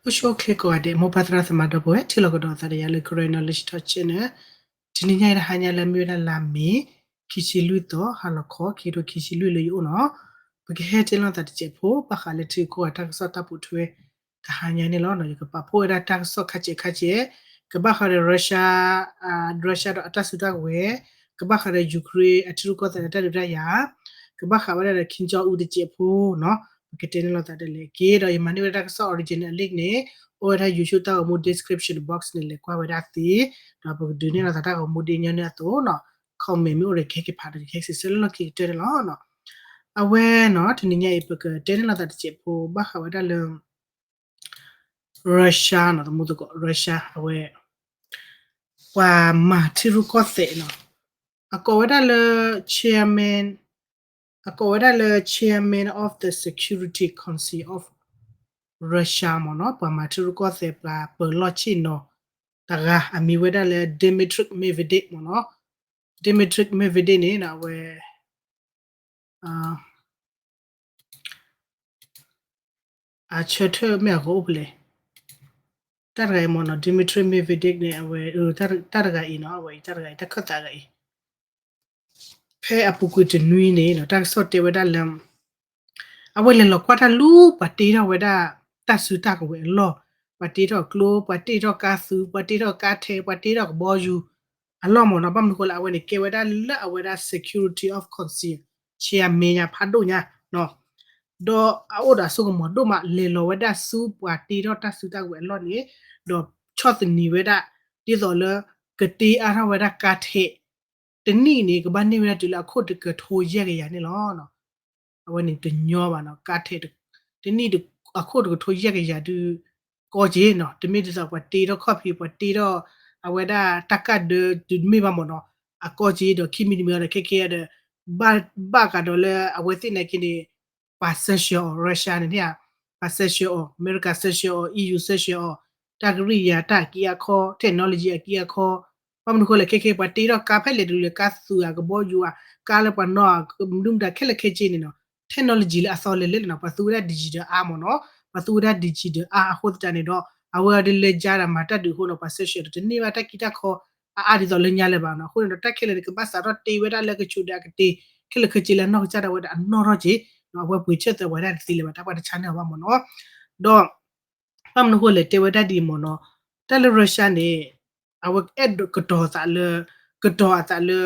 အိၣ်ဆူၣ်အိၣ်ချ့ကိးဂၤဒဲး မိၢ်ပၢ်သရၣ်သမါဒီပုၢ်ဝဲၢ် ထံၣ်လိာ်ကဒီးသးဒီးယၤလၢ Karen Knowledge Talk Channel တနံၤညါအံၤတဟါညါလၢမ့ၢ်ဝဲဒၣ်လါမ့ၤ ခံဆံလွံၢ်သီ ဟါလီၤခီ ခံကထိခံဆံလွံၢ်လၢယအိၣ်နီၤ, ပကဟဲတဲလိာ်သးတစဲးဖိ ဘၣ်ဃးလၢထံဂုၤကီၢ်ဂၤတၢ်ကစီၣ်တၢ်ပိာ်ထွဲ တဟါညါန့ၣ်လီၤ. ယကပာ်ဖှိၣ်ဝဲဒၣ်တၢ်ကစီၣ်ခါဆဲးခါဆဲး ကဘၣ်ဃးဒီး Russia, Russia ဒီးအတၢ်စုတၢ်ကဝဲၤ, ကဘၣ်ဃးဒီး Ukraine အထံရူၢ်ကီၢ်သဲးအတၢ်ဒုးတၢ်ယၤ, ကဘၣ်ဃးဝဲဒၣ်ဒီး Kim Jong Un တစဲးဖိနီၤ, ပကတဲန့ၢ်လိာ်သးဒ်လဲၣ်က့ၤဒီး ယမၤန့ၢ်ဝဲဒၣ်တၢ်ကစီၣ် original link န့ၣ် အိၣ်ဝဲဒၣ် YouTube တၢ်ဂီၤမူ description box န့ၣ် လဲၤကွၢ်ဝဲဒၣ်သ့, ဒီးပကဒုးနဲၣ်လိာ်သးတၢ်ဂီၤမူဒ်ညီနုၢ်အသိးနီၤ, comment မ့ၢ်အိၣ်ဒီးကဟဲက့ၤဖးဒီး ကဟဲက့ၤစံးဆၢလၢလီၢ်ခံကတၢၢ်န့ၣ်လီၤ. အဝဲနီၤ တနံၤညါအံၤ ပကတဲန့ၢ်လိာ်သးတစဲးဖိ ဘၣ်ဃးဝဲဒၣ်လၢ Russia နီၤ, သမူသကိး Russia အဝဲ ပှၤမၤထံရူၢ်ကီၢ်သဲးနီၤ, အကိးဝဲဒၣ်လၢ chairman, အကိးဝဲဒၣ်လၢ chairman of the Security Council of Russia မ့ၢ်နီၤ, ပှၤမၤထံရူၢ်ကီၢ်သဲး ပှၤပၢၤလီၢ်ဆ့ၣ်နီၤတဂၤ အမံၤဝဲဒၣ်လၢ Dmitry Medvedev မ့ၢ်နီၤ, Dmitry Medvedev န့ၣ် အဝဲ အဆၢထၢၣ်မ့ၢ်အဂီၢ်အိၣ်ဖဲလဲၣ်, တၢ်တဂၤအံၤမ့ၢ်နီၤ, Dmitry Medvedev န့ၣ် အဝဲ တၢ်တဂၤအံၤနီၤ, အဝဲအံၤ တၢ်တဂၤအံၤ တၢ်ခၢၣ်သးတဂၤအံၤ ဖဲအပူၤကွံာ်တနွံန့ၣ်နီၤ, တၢ်ကစီၣ်တဲဝဲဒၣ်လၢ အဝဲလဲၤလီၤကွၢ်တၢ်လူၤ ပှၤတ့ထီၣ်ဝဲဒၣ် တၢ်စုတၢ်ကဝဲၤအလီၢ်, ပှၤတ့ထီၣ်ကျိ, ပှၤတ့ထီၣ်ကါသုး, ပှၤတ့ထီၣ်ကါထဲး, ပှၤတ့ထီၣ်ကဘီယူၤအလီၢ်မ့ၢ်နီၤ, ဘၣ်မနုၤဃိလၢအဝဲန့ၣ် ကဲဝဲဒၣ်လၢအဝဲဒၣ် Security of Council chairman ညါဖးဒိၣ်ညါ ဒီးအအိၣ်ဒီးအစိကမီၤဒိၣ်မး လဲၤလီၤဝဲဒၣ်ဆူပှၤတ့ထီၣ်တၢ်စုတၢ်ကဝဲၤအလီၢ်န့ၣ်, ဒီးဆီၣ်သနံးဝဲဒၣ် ဒ်သိးလၢ ကတ့အါထီၣ်ဝဲဒၣ်ကါထဲး တနံၣ်န့ၣ် ကဘၣ်န့ၢ်ဝဲဒၣ်တုၤလၢအခိၣ်တကထိယဲၢ်ကယၤန့ၣ်လီၤ. အဝဲန့ၣ်တညီဘၣ်နီၤ, ကါထဲး တနံၣ်အခိၣ်တကထိယဲၢ်ကယၤဒုး ကီက့ၤနီၤ, တမ့ၢ်ဒ်သိးပှၤတ့ထီၣ်ခီၣ်ဖံး ပှၤတ့ထီၣ် အဝဲဒၣ်တၢ်ကၢ်ဒၢတုၤတမ့ၢ်ဘၣ်မ့ၢ်နီၤ, အကီက့ၤဒီးခံမံၤတမံၤဒီးခဲကဲဒီး ဘၣ်ဘၣ်ကဒီးလၢအဝဲသ့ၣ်နာ်က့န့ၣ် ပှၤ sanction အီၤ Russia န့ၣ်န့ၣ်ဧါ, ပှၤ sanction အီၤ အမဲရကၤ sanction အီၤ EU sanction အီၤ, တၢ်ကရံၣ်ယၤ တၢ်အက့အခီ technology အက့အခီ, ဘၣ်မနုၤဃိလဲၣ် ခဲခဲ ပှၤတ့ထီၣ်ကါဖဲလဲၣ်တလဲၣ် ကါသုးဧါ ကဘီယူၤဧါ ကါလၢပှၤနီၣ်ဧါ မနုၤမတၤခဲလၢာ်ခဲဆ့န့ၣ်နီၤ, technology လၢအသီလဲၤလဲၣ်လီၤနီၤ, ပှၤသူဝဲဒၣ် digital အါမ့ၢ်နီၤ, ပှၤသူဝဲဒၣ် digital အါအဃိသတးန့ၣ်ဒီး အဝဲအံၤဒ်လဲၤကါဒီးမၤတၢ်ဒုးအဃိနီၤ, ပှၤ sanction ဒီးတန့ၢ်ဘၣ်တၢ်ကံၢ်တၢ်ခီ အအါဒ်သိးလၢညါလၢၤဘၣ်နီၤ, အဃိန့ၣ်ဒီးတၢ်ခဲလၢာ်န့ၣ် ကဘၣ်စးထီၣ်တ့ဝဲဒၣ်လၢကဆူးဒီးအကတ့ ခဲလၢာ်ခဲဆ့လၢအနီၢ်ကစၢ်ဒၣ်ဝဲဒၣ်အနီၢ်ထီၣ်က့ၤ, အဝဲပှ့ၤဆၢၣ်သၢပှၤဒၣ်တသ့လၢၤဘၣ် တၢ်ပှၤတဆါန့ၢ်အီၤဘၣ်မ့ၢ်နီၤ, ဒီး ဘၣ်မနုၤဃိလဲၣ် တဲဝဲဒၣ်ဒ်အံၤမ့ၢ်နီၤ, တၢ်လၢ Russia န့ၣ် အဝဲအဲၣ်ဒိးကတီၤသးလၢ ကတီၤအသးလၢ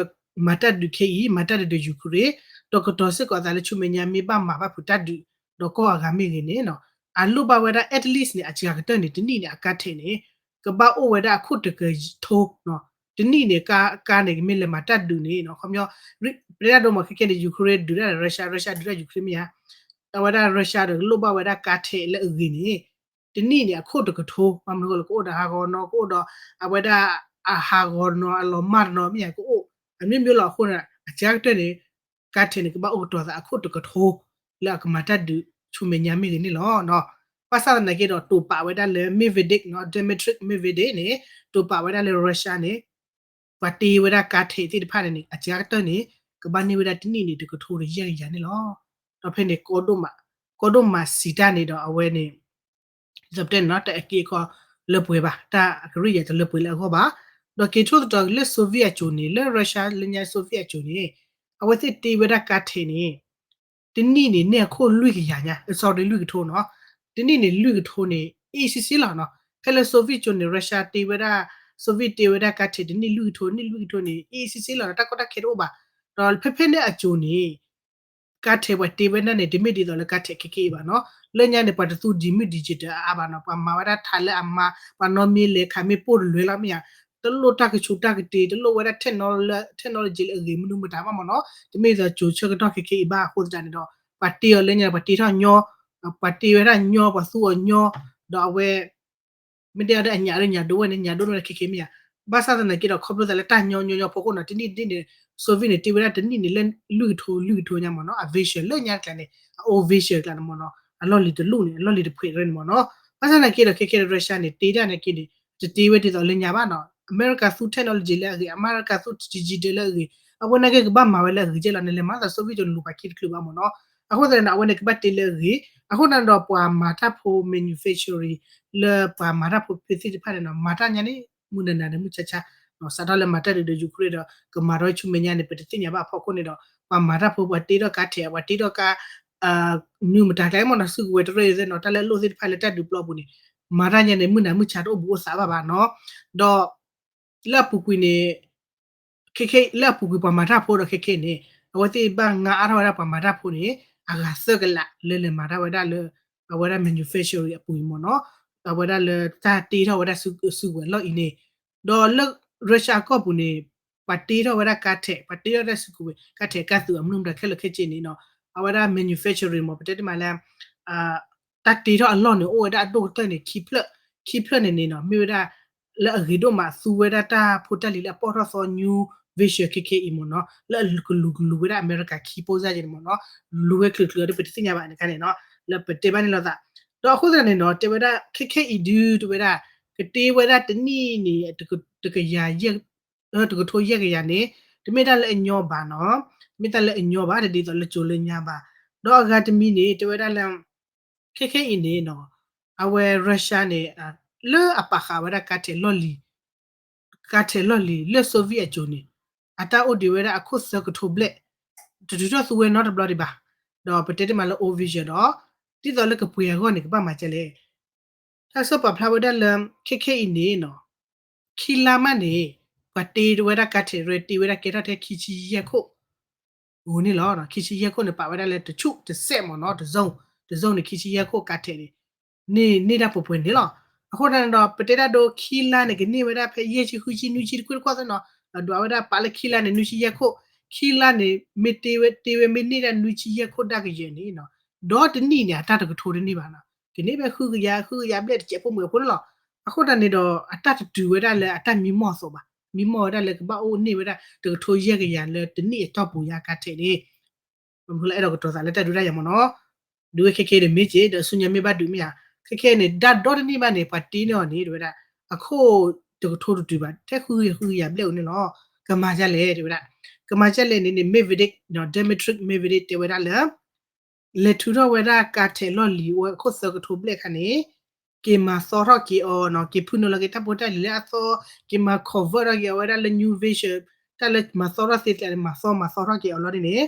မၤတၢ်ဒုးခဲအံၤ မၤတၢ်ဒုးဒီး Ukraine, ဒီးကတီၤစ့ၢ်ကီးအသးလၢဆူမဲာ်ညါမ့ၢ်ဘၣ်မၤဘၣ်ဖုးတၢ်ဒုး ဒီးကီၢ်အဂၤမ့ၢ်ဂ့ၤန့ၣ်နီၤ, အလိၣ်ဘၣ်ဝဲဒၣ် at least န့ၣ် အစှၤကတၢၢ်န့ၣ် တနံၣ်န့ၣ် အကါထဲးန့ၣ် ကဘၣ်အိၣ်ဝဲဒၣ်အခိၣ်တကထိ, တနံၣ်န့ၣ် ကါ ကါန့ၣ် ကမ့ၢ်လဲၤမၤတၢ်ဒုးန့ၣ်နီၤ, ခီပညီ ပတဲဒၣ်ဒိမးခဲခဲန့ၣ် Ukraine ဒုးတၢ်ဒီး Russia, Russia ဒုးတၢ် Ukraine မ့ၢ်ဧါ, အဝဲဒၣ် Russia ဒီးကလိၣ်ဘၣ်ဝဲဒၣ်ကါထဲးလၢအဂ့ၤန့ၣ် တနံၣ်န့ၣ် အခိၣ်တကထိ, ဘၣ်မနုၤဃိလဲၣ် ကအိၣ်ဒီးဟးဂီၤနီၤ ကအိၣ်ဒီး အဝဲဒၣ် အဟးဂီၤနီၤ အလီၤမၢ်တနီၤ မ့ၢ်ဧါ ကအိၣ် အမျိုးမျိုးလီၤအဃိန့ၣ် အစှၤကတၢၢ်န့ၣ် ကါထဲးန့ၣ် ကဘၣ်အိၣ်ကတီၤသးအခိၣ်တကထိ လၢအကမၤတၢ်ဒုးဆူမဲာ်ညါမ့ၢ်ဂ့ၤန့ၣ်လီၤ. ဘၣ်ဆၣ်သနာ်က့ဒီး တိာ်ပာ်ဝဲဒၣ်လၢ Medvedev နီၤ Dmitry Medvedev န့ၣ် တိာ်ပာ်ဝဲဒၣ်လၢ Russia န့ၣ် ပှၤတ့ဝဲဒၣ်ကါထဲးသ့ၣ်တဖၣ်န့ၣ်န့ၣ် အစှၤကတၢၢ်န့ၣ် ကဘၣ်န့ၢ်ဝဲဒၣ်တနံၣ်န့ၣ်တကထိတယဲၢ်ကယၤန့ၣ်လီၤ. ဒီးဖဲန့ၣ် ကီဒိၣ်မး ကီဒိၣ်မးစံးတၢ်န့ၣ်ဒီးအဝဲန့ၣ် ဒ်သိးပတဲန့ၣ်နီၤ တၢ်အက့အခီလၢပှဲၤဘၣ် တၢ်အကရံၣ်ယၤတလၢပှဲၤလၢအဂီၢ်ဘၣ်. ဒီးက့ၤထိၣ်သတြီၤက့ၤလၢ Soviet အစိၤန့ၣ် လၢ Russia လၢညါ Soviet အစိၤန့ၣ် အဝဲသ့ၣ်တ့ဝဲဒၣ်ကါထဲးန့ၣ် တနံၣ်န့ၣ် န့ၢ်အခိၣ်လွံၢ်ကယၤညါ sorry လွံၢ်ကထိနီၤ တနံၣ်န့ၣ် လွံၢ်ကထိန့ၣ် အ့ၣ်စ့ၢ်စ့ၢ်လီၤနီၤ. ဖဲလၢ Soviet အစိၤန့ၣ် Russia တ့ဝဲဒၣ် Soviet တ့ဝဲဒၣ်ကါထဲးတနံၣ်လွံၢ်ကထိ နံၣ်လွံၢ်ကထိန့ၣ် အ့ၣ်စ့ၢ်စ့ၢ်လီၤနီၤ တၢ်ကီတၢ်ခဲတအိၣ်ဘၣ်. ဒီးဖဲဖဲန့ၣ်အစိၤန့ၣ် ကါထဲးပှၤတ့ဝဲဒၣ်န့ၣ် တမ့ၢ်ဒ်သိးလၢကါထဲးခဲက့အံၤဘၣ်နီၤ. လၢညါန့ၣ် ပှၤတသူဒံးမုၢ် digital အါအါဘၣ်နီၤ ပှၤမၤဝဲဒၣ်ထးလၢအမါ ပှၤနီတမံၤလဲၤခးမ့ၢ်ပိၢ်တလွဲလီၤမ့ၢ်ဧါ. တလိၣ်တၢ်ကဆူးတၢ်ကတ့ၤ တလိၣ်ဝဲဒၣ် technology လၢအဂ့ၤမနုၤမတၤဘၣ်မ့ၢ်နီၤ တမ့ၢ်ဒ်သိးစိၤဆၢကတီၢ်ခဲက့အံၤဘၣ်အဃိသတးန့ၣ်ဒီး ပှၤတ့အီၤလၢညါ ပှၤတ့ထီၣ်ညီ ပှၤတ့ဝဲဒၣ်ညီ ပှၤသူအီၤညီ ဒီးအဝဲ မ့ၢ်တဲအီၤဒီးအညၣ်ဒီးညၣ်ဒိဝဲန့ၣ် ညၣ်ဒိန့ၣ်ခဲခဲမ့ၢ်ဧါ. ဘၣ်ဆၣ်သနာ်က့ဒီး ခီဖျိသးလၢတၢ်ညီညီညီဖိခိၣ်နီၤ တနံၣ်တနံၣ်န့ၣ် Soviet န့ၣ် တ့ဝဲဒၣ်တနံၣ်န့ၣ်လၢလွံၢ်ကထိလွံၢ်ကထိညါမ့ၢ်နီၤ အ vision လၢညါတကျါန့ၣ် အ old vision တကျါန့ၣ်မ့ၢ်နီၤ အလီၢ်လံၤတလူၢ်န့ၣ် အလီၢ်လံၤတဖှဲးရဲန့ၣ်မ့ၢ်နီၤ. ဘၣ်ဆၣ်သနာ်က့ဒီးခဲခဲဒီး Russia န့ၣ် တ့တၢ်န့ၣ်က့န့ၣ် တတ့ဝဲဒ်သိးလၢညါဘၣ်နီၤ အမဲရကၤသူ technology လၢအဂ့ၤ အမဲရကၤသူ digital လၢအဂ့ၤ အဝဲန့ၣ်က့ကဘၣ်မၤဝဲလၢအဂ့ၤကဲလီၤ နလဲၤမၤသး Soviet ကလိၤပှၤခံတချုးဘၣ်မ့ၢ်နီၤ. အဃိသတးန့ၣ် အဝဲန့ၣ်ကဘၣ်တ့လၢအဂ့ၤ အဃိသတးဒီးပှၤမၤတၢ်ဖိ manufacturing လၢပှၤမၤတၢ်ဖိဖဲသ့ၣ်တဖၣ်န့ၣ်နီၤ မၤတၢ်ညါန့ၣ် မုၢ်နၤနၤဒီးမုၢ်ဆါဆါ စးထီၣ်လၢမၤတၢ်ဒုးဒီး Ukraine ဒီး ကမၤထီၣ်ဆူမဲာ်ညါန့ၣ် ပတသ့ၣ်ညါဘၣ်အဖီခိၣ်န့ၣ်ဒီး ပှၤမၤတၢ်ဖိ ပှၤတ့ထီၣ်ကါထဲး ပှၤတ့ထီၣ်ကါ မနုၤမတၤကျဲမ့ၢ်နီၤ စုကဝဲၤတရၢၣ်သ့ၣ်နီၤ တၢ်လၢအလိၣ်သ့ၣ်တဖၣ်လၢတၢ်ဒုးပျီပူၤန့ၣ် မၤတၢ်ညါန့ၣ် မုၢ်နၤမုၢ်ဆါတအိၣ်ဘူးအိၣ်သးဘၣ်ဘၣ်နီၤ ဒီး လၢအပူၤကွံာ်န့ၣ် ခဲခဲ လၢအပူၤကွံာ်ပှၤမၤတၢ်ဖိဒီးခဲခဲအံၤန့ၣ် အဝဲသ့ၣ်ဘၣ်ငါအါထီၣ်ဝဲဒၣ်ပှၤမၤတၢ်ဖိန့ၣ် အဂၤသၢကလး လၢလဲၤမၤတၢ်ဝဲဒၣ်လၢ အဝဲဒၣ် manufacturing အပူၤအံၤမ့ၢ်နီၤ အဝဲဒၣ်လၢတၢ်တ့ထီၣ်ဝဲဒၣ်စုကဝဲၤအလီၢ်အံၤန့ၣ် ဒီးလၢ Russia အကီၢ်ပူၤန့ၣ် ပှၤတ့ထီၣ်ဝဲဒၣ်ကါထဲး ပှၤတ့ထီၣ်ဝဲဒၣ်စုကဝဲၤ ကါထဲးကါသုးအမနုၤမတၤခဲလၢာ်ခဲဆ့န့ၣ်နီၤ အဝဲဒၣ် manufacturing မ့ၢ် ပတဲတမံၤလၢ တၢ်တ့ထီၣ်အလီၢ်န့ၣ် အိၣ်ဝဲဒၣ်အဒိၣ်ကတၢၢ်န့ၣ် ခံဖျၢၣ် ခံဖျၢၣ်န့ၣ်န့ၣ်နီၤ မ့ၢ်ဝဲဒၣ် လၢအဂ့ၤဒိၣ်မးသူဝဲဒၣ်တၢ်ဖိတၢ်လံၤလၢအပီၢ်ထီၣ်သီ New Vision ခဲခဲအံၤမ့ၢ်နီၤ လၢအကလူၤကလူၤဝဲဒၣ်အမဲရကၤခံ ပိၢ်စၢ်က့န့ၣ်မ့ၢ်နီၤ လူၤဝဲချုးချုးအီၤဒီး ပတသ့ၣ်ညါဘၣ်န့ၣ်ခါန့ၣ်နီၤ လၢပတဲဘၣ်န့ၣ်လိာ်သး ဒီးအဃိသတးန့ၣ်နီၤ တဲဝဲဒၣ် ခဲခဲအံၤဒုး တဲဝဲဒၣ် ကတ့ဝဲဒၣ်တနံၣ်န့ၣ် တကယၤ တကထိယဲၢ်ကယၤန့ၣ် တမ့ၢ်တၢ်လၢအညီဘၣ်နီၤ တမ့ၢ်တၢ်လၢအညီဘၣ် တဒ်သိးလၢကၠိလၢညါဘၣ် ဒီးအဂၤတမံၤန့ၣ် တဲဝဲဒၣ်လၢ ခဲခဲအံၤန့ၣ်နီၤ အဝဲ Russia န့ၣ် လၢအပာ်ဃာ်ဝဲဒၣ်ကါထဲးလီၢ်လံၤ ကါထဲးလီၢ်လံၤ လၢ Soviet အကၠိန့ၣ် အတၢ်အိၣ်ဒံးဝဲဒၣ်အခိၣ်သၢကထိဘျဲၣ် တတုၤထီၣ်သူဝဲနီတဘျီဒံးဘၣ် ဒီးပတဲတမံၤလၢ Old Vision ဒီး ဒ်သိးလၢကပှဲၤအဂီၢ်န့ၣ် ကဘၣ်မၤဒ်လဲၣ် တၢ်ကစီၣ်ပာ်ဖျါဝဲဒၣ်လၢ ခဲခဲအံၤန့ၣ်နီၤ ခံလါမးန့ၣ် ပှၤတ့ဝဲဒၣ်ကါထဲး တ့ဝဲဒၣ်ကဲထီၣ်ထဲခံဆံယဲၢ်ခိၣ် ဧိၤန့ၣ်လီၤ. ခံဆံယဲၢ်ခိၣ်န့ၣ် ပာ်ဝဲဒၣ်လၢတဆူၣ်တစဲးမ့ၢ်နီၤ တ zone တ zone န့ၣ် ခံဆံယဲၢ်ခိၣ်ကါထဲးန့ၣ် န့ၢ် န့ၢ်တၢ်ပှဲၤပှဲၤန့ၣ်လီၤ. အဃိသတးန့ၣ်ဒီး ပတဲတၢ်ဒိခံလါန့ၣ် ကန့ၢ်ဝဲဒၣ်ဖဲယဲၢ်ဆံဃုဆံနွံဆံတခွဲးတခွဲးသ့ၣ်နီၤ ဒီးဒွးဝဲဒၣ်ပာ်လၢခံလါန့ၣ် နွံဆံယဲၢ်ခိၣ် ခံလါန့ၣ် မ့ၢ်တ့ဝဲ တ့ဝဲမ့ၢ်န့ၢ်ဒၣ်နွံဆံယဲၢ်ခိၣ်ဒၣ်ကယဲၢ်န့ၣ်နီၤ ဒီးတနံၣ်န့ၣ် အတၢ်တကထိတန့ၢ်ဘၣ်နီၤ ကန့ၢ်ဖဲဃုကယၤ ဃုကယၤဘျဲၣ်တစဲးဖိမုၢ်အဖိန့ၣ်လီၤ. အဃိသတးန့ၣ်ဒီး အတၢ်တတုၤဝဲဒၣ်လၢအတၢ်မံမီၢ်အသိးဘၣ် မံမီၢ်ဝဲဒၣ်လၢကဘၣ်အိၣ်န့ၢ်ဝဲဒၣ် တကထိယဲၢ်ကယၤလၢတနံၣ်အတီၢ်ပူၤညါကါထဲးန့ၣ် ပမ့ၢ်လၢအဲၣ်ဒိးကတိၤသးလၢတၢ်ဒုးတၢ်ယၤမ့ၢ်နီၤ ဒုးဝဲခဲခဲဒီးမ့ၢ်က့ၤ ဒီးဆူညါမ့ၢ်ဘၣ်ဒုးမ့ၢ်ဧါ ခဲခဲန့ၣ် ဒၣ်ဒီတနံၣ်ဘၣ်န့ၣ် ပှၤတ့န့ၢ်အီၤန့ၣ် တဲဝဲဒၣ် အခိၣ်တကထိတတုၤဘၣ် ထဲဃုကယၤ ဃုကယၤဘျဲၣ်ဧိၤန့ၣ်လီၤ. ကမၤဒ်လဲၣ် တဲဝဲဒၣ် ကမၤဒ်လဲၣ်န့ၣ်န့ၣ် Medvedev နီၤ Dmitry Medvedev တဲဝဲဒၣ်လၢ လဲၤထုးထီၣ်ဝဲဒၣ်ကါထဲးလီၢ်လံၤဝဲအခိၣ်သၢကထိဘျဲၣ်ခါန့ၣ် က့ၤမၤသီထီၣ်က့ၤအီၤနီၤ က့ၤဖုနုာ်လီၤက့ၤတၢ်ဖိတၢ်လံၤလၢအသီ က့ၤမၤ convert ထီၣ်က့ၤအဝဲဒၣ်လၢ new version တၢ်လၢမၤသီထီၣ်သ့ကျါန့ၣ် မၤသီမၤသီထီၣ်က့ၤအီၤလီၤန့ၣ်န့ၣ်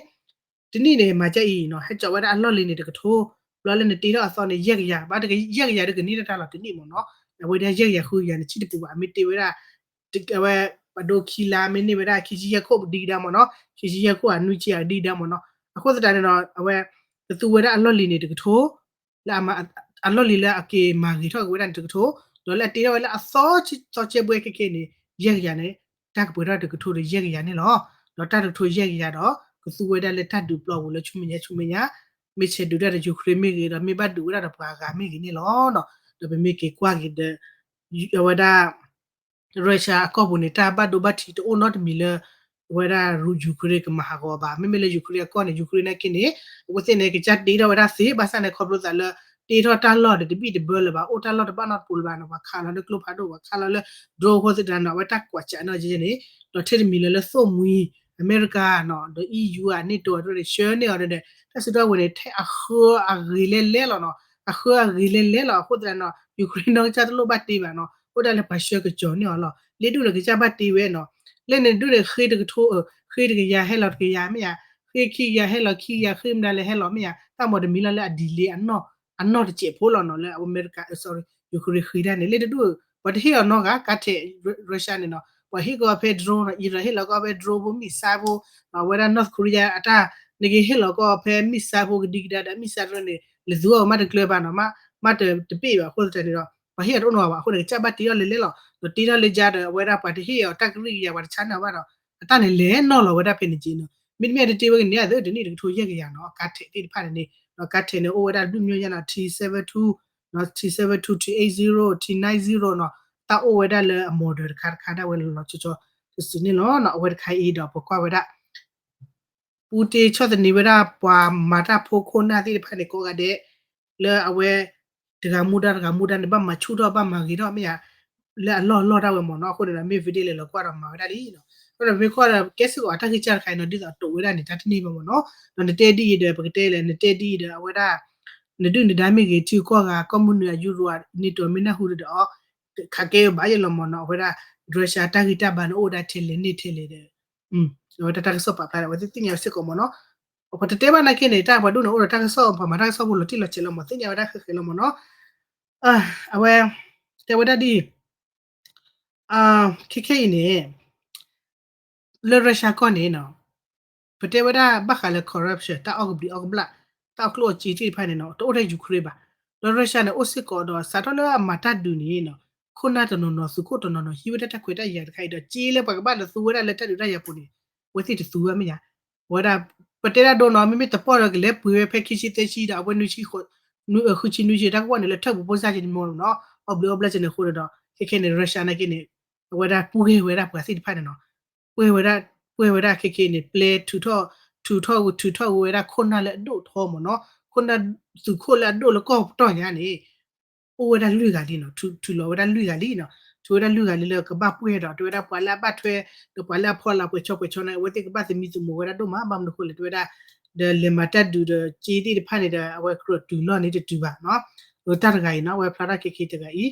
တနံၣ်န့ၣ် မၤဒ်အံၤနီၤ ဟဲကၠီဝဲဒၣ်အလီၢ်လံၤန့ၣ်တကထိ ဘျီလၢနတ့ထီၣ်အသီန့ၣ် ယဲၢ်ကယၤ ဘၣ်တကယဲၢ်ကယၤဒုးကန့ၢ်တၢ်လီၤတနံၣ်မ့ၢ်နီၤ အဝဲဒၣ်ယဲၢ်ကယၤဃုကယၤန့ၣ် ဆံတပူၤဘၣ် မ့ၢ်တ့ဝဲဒၣ် အဝဲ ပဒိခံလါမ့ၢ်န့ၢ်ဝဲဒၣ်ခံဆံယဲၢ်ခိၣ်ဒံကဒါမ့ၢ်နီၤ ခံဆံယဲၢ်ခိၣ်အနွံဆံအဒံကဒါမ့ၢ်နီၤ အဃိသတးန့ၣ်ဒီး အဝဲ ကသူဝဲဒၣ်အလီၢ်လံၤန့ၣ်တကထိ လၢအမၤ အလီၢ်လံၤလၢအက့ၤမၤဂ့ၤထီၣ်က့ၤဝဲဒၣ်န့ၣ်တကထိ ဒီးလၢအတ့ထီၣ်ဝဲလၢအသီသီကဲဘှဲခဲခဲန့ၣ် ယဲၢ်ကယၤန့ၣ် တၢ်ကပှဲၤထီၣ်တကထိဒီးယဲၢ်ကယၤန့ၣ်လီၤ. ဒီးတၢ်တကထိယဲၢ်ကယၤဒီး ကသူဝဲဒၣ်လၢတၢ်ဒုးပျီပူၤလၢဆူမဲာ်ညါဆူမဲာ်ညါ မ့ၢ်ဆဲးဒုးတၢ်ဒီး Ukraine မ့ၢ်ဂ့ၤဒီး မ့ၢ်ဘၣ်ဒုးဝဲဒၣ်ဒီးပှၤဂၤမ့ၢ်ဂ့ၤန့ၣ်လီၤ. ဒီးပမ့ၢ်က့ၤကွၢ်က့ၤဒီး အဝဲဒၣ် Russia အကီၢ်ပူၤန့ၣ် တၢ်ဘၣ်ဒိဘၣ်ထံးတအိၣ်နီတမံၤလၢ အဝဲဒၣ် Ukraine ကမၤဟးဂီၤအီၤဘၣ်. မ့မ့ၢ်လၢ Ukraine အကီၢ်န့ၣ် Ukraine နာ်က့န့ၣ် အဝဲသ့ၣ်န့ၣ် ကစၢ်တ့ထီၣ်ဝဲဒၣ်သ့ ဘၣ်ဆၣ်န့ၣ် ခီဖျိသးလၢ တ့ထီၣ်တၢ်လီၢ်ဒီးတဘံၣ်တဘၢလၢၤဘၣ် အိၣ်တၢ်လီၢ်တဘၣ်နီတပူၤလၢၤဘၣ်နီၤ ပှၤခးလီၤလၢကျိဖးဒိၣ် ပှၤခးလီၤလၢ drone အဃိသတးန့ၣ် အဝဲတၢ်ကွၢ်စးနီၣ်ကဲန့ၣ် ဒီးထဲတမံၤလၢလၢသိၣ်မှံ အမဲရကၤနီၤ ဒီး EU အ NATO အတရၢၣ်န့ၣ် ဆှၢန့ၢ်အီၤဒီး တၢ်စုတၢ်ဝဲၤန့ၣ် ထဲအဃၢအဂ့ၤလဲၢ်လဲၢ်လီၤနီၤ အဃၢအဂ့ၤလဲၢ်လဲၢ်လီၤ အဃိသတးန့ၣ် Ukraine နီၢ်ကစၢ်တလိၣ်ဘၣ်တ့ဘၣ်နီၤ အိၣ်ဒၣ်လၢပှၤဆှၢကစီၤန့ၢ်အီၤလီၤ လၢဒူၣ်န့ၣ် ကစၢ်ဘၣ်တ့ဝဲနီၤ လၢန့ၣ်ဒူၣ်န့ၣ် ဃ့တကထိ ဃ့တကယၤဟဲလီၤတကယၤမ့ၢ်ဧါ ဃ့ခံကယၤဟဲလီၤခံကယၤ ဃ့မနုၤလဲၣ်ဟဲလီၤမ့ၢ်ဧါ တၢ်မီၢ်တမံၤလီၤလၢအ delay အနီၢ်တစဲးဖိလီၤနီၤ လၢအမဲရကၤ sorry Ukraine ဃ့တၢ်န့ၣ် လၢတဒူၣ် ပှၤတဟ့ၣ်အီၤနီတဂၤ ကါထဲး Russia န့ၣ်နီၤ ပှၤဟ့ၣ်ကီးဖဲ drone နီၤ Iran ဟ့ၣ်လီၤကီးဖဲ drone ဖိ missile ဖိ အဝဲဒၣ် North Korea အတၢ် နကဟ့ၣ်လီၤကီးဖဲ missile ဖိကဒံကဒါဒီး missile တရၢၣ်န့ၣ် လဲၤသူအီၤမးတကျၢၤဘၣ်နီၤ မးတပ့ၣ်ဘၣ်အဃိသတးန့ၣ်ဒီး ပှၤဟ့ၣ်အီၤတအိၣ်နီတဂၤဘၣ် အဃိန့ၣ် ကစၢ်ဘၣ်တ့ထီၣ်လဲၢ်လဲၢ်လီၤ ဒီးတ့ထီၣ်လၢယါဒီး အဝဲဒၣ်ပှၤတဟ့ၣ်အီၤတၢ်ကရံၣ်ကယၤ ပှၤတဆါန့ၢ်အီၤဘၣ်ဒီး အတၢ်န့ၣ်လဲၤနီၢ်လီၤဝဲဒၣ်ဖဲန့ၣ်က့နီၤ မ့တမ့ၢ်တ့ဝဲကန့ၢ်အသး တနံၣ်တကထိယဲၢ်ကယၤနီၤ ကါထဲးသ့ၣ်တဖၣ်န့ၣ်န့ၣ် ဒီးကါထဲးန့ၣ် အိၣ်ဝဲဒၣ်ဒူၣ်မၠိညါနီၤ T seven two နီၤ T seven two T eight zero T nine zero နီၤ တၢ်အိၣ်ဝဲဒၣ်လၢအ model တခါတခါဒၣ်ဝဲလီၤလီၤဆီဆီတစုန့ၣ်လီၤနီၤ အဝဲတခါအံၤဒီးပကွၢ်ဝဲဒၣ် ပူတ့ဆီၣ်သနံးဝဲဒၣ်ပှၤမၤတၢ်ဖိခိၣ်နၢ်သ့ၣ်တဖၣ်န့ၣ်ကိးဂၤဒဲး လၢအဝဲ တဂၤမူဒါတဂၤမူဒါန့ၣ် ဘၣ်မၤဆူၣ်ထီၣ်ဘၣ်မၤဂ့ၤထီၣ်မ့ၢ်ဧါ လၢအလီၢ်လီၢ်ဒၣ်ဝဲမ့ၢ်နီၤ အဃိန့ၣ်ဒီး Medvedev လဲၤလီၤကွၢ်ဒီးမၤဝဲဒၣ်လံနီၤ အဃိဒီးပမ့ၢ်ကွၢ်ဒီး ကဲစ့ၢ်ကီးအတၢ်ဂ့ၢ်စၢ်တခါအံၤနီၤ ဒ်သိးအတိာ်ဝဲဒၣ်န့ၣ် တၢ်တန့ၢ်ဘၣ်မ့ၢ်နီၤ ဒီးနတဲဒ်အံၤဒီး ပကတဲလဲၣ် နတဲဒ်အံၤဒီး အဝဲဒၣ် နဒုၣ်နဒါမ့ၢ်ဂ့ၤ ထံကီၢ်ဂၤ ကီၢ်မုၢ်နုာ်အယူရိ NATO မ့ၢ်နၢ်ဟူဒီး ခးကဲဘၣ်ယဲလီၤမ့ၢ်နီၤ. အဝဲဒၣ် Russia တၢ်ဂံၢ်တၢ်ဘါန့ၣ် အိၣ်ဝဲဒၣ်ထဲလဲၣ်န့ၢ်ထဲလဲၣ်ဒီး အဝဲတၢ်တၢ်ကစီၣ်ပာ်ဖျါဒီး အဝဲသ့ၣ်သ့ၣ်ညါဝဲစ့ၢ်ကီးမ့ၢ်နီၤ. အပှၤတတဲဘၣ်နာ်က့န့ၣ် တၢ်ပှၤဒိၣ်န့ၣ် အိၣ်ဒီးတၢ်ကစီၣ် ပှၤမၤတၢ်ကစီၣ်ဖိလီၤတံၢ်လီၤဆဲးလီၤမ့ၢ် သ့ၣ်ညါဝဲဒၣ်ဃဲဃဲလီၤမ့ၢ်နီၤ. အဝဲ တဲဝဲဒၣ်ဒ်အံၤ ခဲခဲအံၤန့ၣ် လၢ Russia ကီၢ်န့ၣ်နီၤ ပတဲဝဲဒၣ်ဘၣ်ဃးလၢ corruption တၢ်အီၣ်ကဘျံးအီၣ်ကဘျၣ် တၢ်အီၣ်ကျိၣ်အီၣ်စ့သ့ၣ်တဖၣ်န့ၣ်နီၤ တအိၣ်ထဲ Ukraine ဘၣ်. ဒီး Russia န့ၣ် အိၣ်စ့ၢ်ကီးဒီး စးထီၣ်လၢအမၤတၢ်ဒုးန့ၣ်နီၤ ခိၣ်နၢ်တနီၤနီၤ သုးခိၣ်တနီၤနီၤ ဟံးဝဲဒၣ်တၢ်ခွဲးတၢ်ယာ်တခါအံၤဒီး စ့လၢပှၤကဘၣ်လၢသူဝဲဒၣ်လၢတၢ်ဒုးတၢ်ယၤပူၤန့ၣ် အဝဲသ့ၣ်တသူဝဲမ့ၢ်ညါ ဝဲဒၣ် ပတဲဒၣ်ဒိနီၤ မ့မ့ၢ်တပီၢ်ဒီးကလဲၤပှ့ၤဝဲဖဲခံဆံသၢဆံဒီး အဝဲနွံဆံ ဃုဆံနွံဆံ တၢ်ကဝီၤန့ၣ် လၢထၢၣ်ပူၤဖိစၢ်က့န့ၣ်မ့ၢ်နီၤ အီၣ်ဘျုးအီၣ်ဘျၣ်က့န့ၣ်အဃိန့ၣ်ဒီး ခဲခဲန့ၣ် Russia နာ်က့န့ၣ် အဝဲဒၣ်ပှဲၤဝဲဒၣ်ပှၤသ့ၣ်တဖၣ်န့ၣ်နီၤ ပှဲၤဝဲဒၣ် ပှဲၤဝဲဒၣ်ခဲခဲန့ၣ် ပျဲထုးထီၣ် ထုးထီၣ်ဝဲ ထုးထီၣ်ဝဲဒၣ်ခိၣ်နၢ်လၢအဒိၣ်ထီမ့ၢ်နီၤ ခိၣ်နၢ် သုးခိၣ်လၢအဒိၣ်လၢကီၢ်ပတီၢ်ညါန့ၣ် အိၣ်ဝဲဒၣ်လွံၢ်ဂၤလံနီၤ ထုးလီၤဝဲဒၣ်လွံၢ်ဂၤလံနီၤ ထုးဝဲဒၣ်လွံၢ်ဂၤလံလၢကဘၣ်ပှဲၤဒီး တဲဝဲဒၣ်ပှၤလၢအဘၣ်ထွဲ ဒီးပှၤလၢအဖီလာ်ပှဲၤဆီပှဲၤဆီန့ၣ် အဝဲသ့ၣ်ကဘၣ်သမံသမိးဝဲဒၣ်ဒိၣ်မး ဘၣ်မနုၤအဃိလဲၣ် တဲဝဲဒၣ် ဒီးလဲၤမၤတၢ်ဒုးဒီးစ့သ့ၣ်တဖၣ်န့ၣ်ဒီး အဝဲကြၢးတုၤလီၢ်န့ၣ်တတုၤဘၣ်နီၤ တၢ်တဂၤအံၤနီၤ အဝဲဖျါထီၣ်ခဲခဲတဂၤအံၤ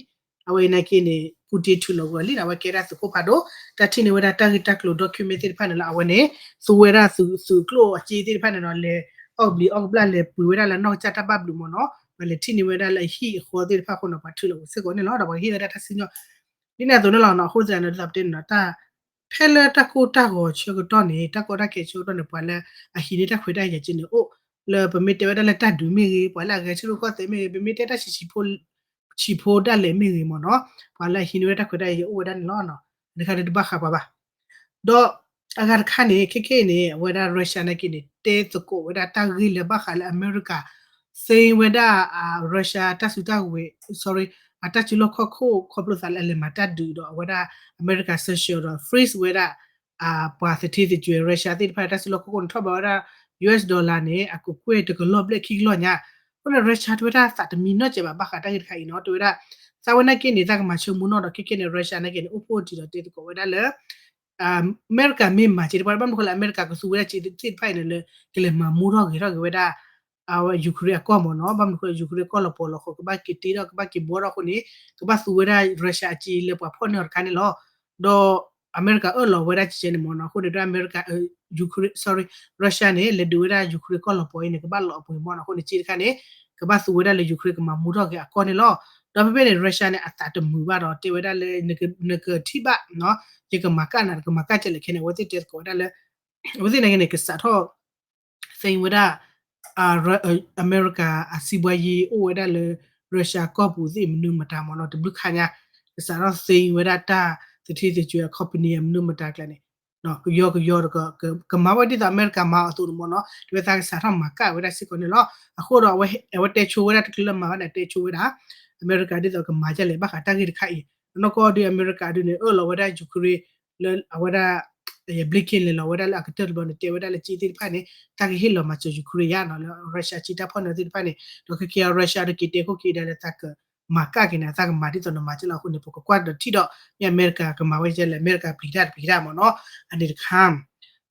အဝဲအံၤနာ်က့န့ၣ် Putin ထုးလီၤဝဲလံနီၤ အဝဲကဲဒၣ်သုးခိၣ်ဖးဒိၣ် တၢ်ထံၣ်န့ၢ်ဝဲဒၣ်တၢ်ဂ့ၢ်တၢ်ကျိၤ document သ့ၣ်တဖၣ်န့ၣ်လီၤ အဝဲန့ၣ် သူဝဲဒၣ်သုးကျိၣ်အစ့သ့ၣ်တဖၣ်န့ၣ်နီၤ လဲၤအီၣ်ဘျံးအီၣ်ကဘျၣ်လဲၤပှ့ၤဝဲဒၣ်လၢ နီၢ်ကစၢ်တၢ်ဘၣ်ဘျုးမ့ၢ်နီၤ ပှၤလဲၤထံၣ်န့ၢ်ဝဲဒၣ်လၢအဟံၣ်အဃီသ့ၣ်တဖၣ်အဃိန့ၣ် ပှၤထုးလီၤဝဲစ့ၢ်ကီးန့ၣ်လီၤ ဒီးပှၤကဟ့ၣ်ဝဲဒၣ်တၢ်စံၣ်ညီၣ် ဒ်န့ၣ်အသိးန့ၣ်လီၤနီၤ အဃိသတးန့ၣ် ဒ်သိးပတဲန့ၣ်နီၤ တၢ် ဖဲလၢတၢ်ကိၢ်တၢ်ဂီၤဆၢကတီၢ်န့ၣ် တၢ်ကီတၢ်ခဲဆၢကတီၢ်န့ၣ် ပှၤလၢအဟံးန့ၢ်တၢ်ခွဲးတၢ်ယာ်က့န့ၣ်အိၣ် လၢပမ့ၢ်တဲဝဲဒၣ်လၢတၢ်ဒုးမ့ၢ်ဂ့ၤ ပှၤလၢအဂဲၤဆၢထၢၣ်ကီၢ်သဲးမ့ၢ်ဂ့ၤ ပမ့ၢ်တဲတၢ်ဆံးဆံးဖိ ဆံးဖိဒၣ်လဲာ်မ့ၢ်ဂ့ၤမ့ၢ်နီၤ ပှၤလၢအဟံးန့ၢ်ဝဲဒၣ်တၢ်ခွဲးတၢ်ယာ်အိၣ်ဝဲဒၣ်န့ၣ်လီၤ. တခါန့ၣ်တဘၣ်ဃးပှၤဘၣ် ဒီးအဂၤတခါန့ၣ် ခဲခဲအံၤန့ၣ် အဝဲဒၣ် Russia နာ်က့န့ၣ် တဲသကိးဝဲဒၣ်တၢ်ဂ့ၢ်လၢဘၣ်ဃးလၢအမဲရကၤ သိမ်းဝဲဒၣ် Russia အတၢ်စုတၢ်ဝဲၤ sorry အတၢ်စုလီၢ်ခီၣ်ခိၣ် ခီဖျိသးလၢအလဲၤမၤတၢ်ဒုးဒီး အဝဲဒၣ်အမဲရကၤ sanction ဒီး freeze ဝဲဒၣ် ပှၤသထ့သကွဲၤ Russia သ့ၣ်တဖၣ်န့ၣ် တၢ်စုလီၢ်ခီၣ်ခိၣ်န့ၣ် ထီၣ်ဘးဝဲဒၣ် US dollar န့ၣ် အကကွဲၢ်တကလီၢ်ဘျဲၣ်ခံကလီၢ်ညါ အဃိန့ၣ် Russia တဲဝဲဒၣ်သးတမံနီၢ်စဲးဘၣ် ဘၣ်ဃးတၢ်ဂ့ၢ်တခါအံၤနီၤ တဲဝဲဒၣ် သးဝဲနာ်က့န့ၣ် သးကမၤဆိကမိၣ်နီၢ်ဒီး ခဲခဲန့ၣ် Russia နာ်က့န့ၣ် အိၣ်ဖှိၣ်တံၢ်ဒီးတဲသကိးဝဲဒၣ်လၢ အမဲရကၤမ့ၢ်မၤစ့တပှၢ် ဘၣ်မနုၤဃိလၢအမဲရကၤကသူဝဲဒၣ်စ့သ့ၣ်တဖၣ်အံၤန့ၣ်လၢ ကလဲၤမၤမူထီၣ်ဂဲၤထီၣ်က့ၤဝဲဒၣ် အဝဲ Ukraine အကီၢ်မ့ၢ်နီၤ ဘၣ်မနုၤဃိလၢ Ukraine ကီၢ်လီၤပှီၤလီၤဃိ ကဘၣ်က့ၤတ့ထီၣ် ကဘၣ်က့ၤဘှီထီၣ်အဃိန့ၣ် ကဘၣ်သူဝဲဒၣ် Russia အစ့လၢပှၤဖီၣ်န့ၢ်အီၤတခါန့ၣ်လီၤ. ဒီးအမဲရကၤအၢၣ်လီၤဝဲဒၣ်ကဲန့ၣ်မ့ၢ်နီၤ အဃိန့ၣ်ဒီးအမဲရကၤ Ukraine sorry Russia န့ၣ် လဲၤဒုးဝဲဒၣ် Ukraine ကီၢ်လီၤပှီၤအံၤန့ၣ် ကဘၣ်လီၤအပှ့ၤမ့ၢ်နီၤ အဃိန့ၣ်စ့တခါန့ၣ် ကဘၣ်သူဝဲဒၣ်လၢ Ukraine ကမၤမူထီၣ်က့ၤအကီၢ်န့ၣ်လီၤ. ဒီးဖဲဖဲန့ၣ် Russia န့ၣ် အသးတမုာ်ဘၣ်ဒီး တဲဝဲဒၣ်လၢ နကထံၣ်ဘၣ် ယကမၤကၣ်နၤ ကမၤကၣ်ကဲလဲၣ်ခဲန့ၣ် အဝဲသ့ၣ်တဲသကိးဝဲဒၣ်လၢ အဝဲသ့ၣ်န့ၣ်က့န့ၣ် ကစးထီၣ် သိမ်းဝဲဒၣ် အမဲရကၤအစီးပွားရေး အိၣ်ဝဲဒၣ်လၢ Russia ကီၢ်ပူၤသ့ၣ်မနုၤမတၤမ့ၢ်နီၤ တဘျုးခါညါ ကစးထီၣ်သိမ်းဝဲဒၣ်တၢ်သထ့သကွဲၤအ company အမနုၤမတၤကျါန့ၣ် ကယီကယီဒီး ကမၤဝဲဒ်သိးအမဲရကၤမၤအီၤအသိးန့ၣ်မ့ၢ်နီၤ တဲဝဲသးကစးထီၣ်မၤကၣ်ဝဲဒၣ်စ့ၢ်ကီးန့ၣ်လီၤ. အဃိဒီး အဝဲတဲဆိဝဲဒၣ်တချုးလၢမၤဘၣ်န့ၣ် တဲဆိဝဲဒၣ် အမဲရကၤဒ်သိးကမၤဒ်လဲၣ် ဘၣ်ဃးတၢ်ဂ့ၢ်တခါအံၤ အနီၢ်ကီၢ်ဒုးအမဲရကၤဒုးန့ၣ် အၢၣ်လီၤဝဲဒၣ် Ukraine လၢအဝဲဒၣ် Blinken လဲၤလီၤဝဲဒၣ်လၢအကတၢၢ်တဘျီန့ၣ် တဲဝဲဒၣ်လၢစ့သ့ၣ်တဖၣ်န့ၣ် တၢ်ကဟ့ၣ်လီၤမၤစၢၤ Ukraine ယါနီၤ လၢ Russia စ့တၢ်ဖီၣ်န့ၢ်သ့ၣ်တဖၣ်န့ၣ် ဒီးခဲက့ၤ Russia ဒီးက့ၤတဲခိၣ်က့ၤဒါလၢသးကမၤကၣ်က့ၤန့ၣ် သးကမၤဒ်သိးနမၤကၢ်လီၤအဃိန့ၣ် ပကကွၢ်ဒီးထံၣ်ဒီး မ့ၢ်အမဲရကၤကမၤဝဲဒ်လဲၣ် အမဲရကၤပျံၤတၢ်တပျံၤတၢ်မ့ၢ်နီၤ အန့ၣ်တခါ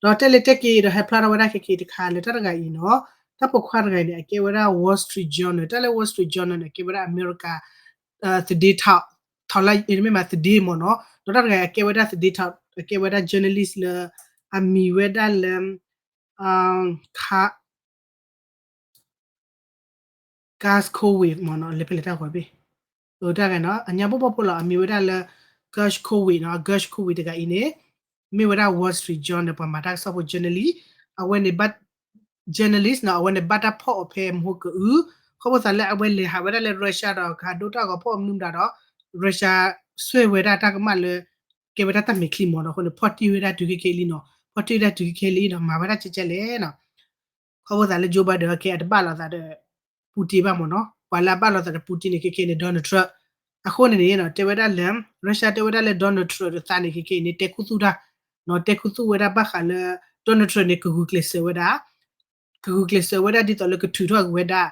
ဒီးတဲလဲၤတဲက့ၤဒီးဟဲဖျါထီၣ်ဝဲဒၣ်ခဲက့ၤတခါလၢတၢ်တဂၤအံၤနီၤ တၢ်ပိာ်ခွါတဂၤအံၤန့ၣ် အကဲဝဲဒၣ် Wall Street Journal တၢ်လၢ Wall Street Journal န့ၣ် အကဲဝဲဒၣ်အမဲရကၤ သဒ့ထီ ထီလၢမ့ၢ်မးသဒ့မ့ၢ်နီၤ ဒီးတၢ်တဂၤအံၤအကဲဝဲဒၣ်သဒ့ထီ အကဲဝဲဒၣ် journalist လၢ အမံၤဝဲဒၣ်လၢ ခါ Gershkovich မ့ၢ်နီၤ လဲၤဖဲလဲၣ်တၢ်ဂီၤဘ့ၣ် တၢ်ဂၤနီၤ အညါဘိၣ်ဘီၣ်ဖိလီၤ အမံၤဝဲဒၣ်လၢ Gershkovich နီၤ Gershkovich တဂၤအံၤန့ၣ် မ့ၢ်ဝဲဒၣ် Wall Street Journal ပှၤမၤတၢ်ကစီၣ်ဖိ journalist အဝဲန့ၣ် journalist နီၤ အဝဲန့ၣ်ဘၣ်တၢ်ဖီၣ်အီၤဖဲမဟိကအု ခီဖျိသးလၢအဝဲလဲၤဟးဝဲဒၣ်လၢ Russia ဒီးကဟးဒိတၢ်ဂီၤဖီၣ်မနုၤမတၤဒီး Russia ဆွဲၣ်ဝဲဒၣ်တၢ်ကမၣ်လၢ ကဲဝဲဒၣ်တၢ်မဲာ်ချံမ့ၢ်နီၤ အဃိန့ၣ် ဖီၣ်တံၢ်ဝဲဒၣ်တုၤခဲခဲလံနီၤ ဖီၣ်တံၢ်ဝဲဒၣ်တုၤခဲခဲလံနီၤ မၤဝဲဒၣ်ကဲကဲလဲၣ်နီၤ ခီဖျိသးလၢ Joe Biden အကဲအတဘၣ်လိာ်သးဒီး Putin ဘၣ်မ့ၢ်နီၤ ပှၤလၢအဘၣ်လိာ်သးဒီး Putin န့ၣ် ခဲခဲန့ၣ် Donald Trump အဃိန့ၣ်န့ၣ်နီၤ တဲဝဲဒၣ်လၢ Russia တဲဝဲဒၣ်လၢ Donald Trump တသးန့ၣ် ခဲခဲအံၤန့ၣ် တဲခူသူၣ်တၢ် နီၤ တဲခူသူၣ်ဝဲဒၣ်ဘၣ်ဃးလၢ Donald Trump န့ၣ် ကဂုာ်ကျဲးစၢးဝဲဒၣ် ကဂုာ်ကျဲးစၢးဝဲဒၣ်ဒ်သိးလၢကထုးထီၣ်က့ၤဝဲဒၣ်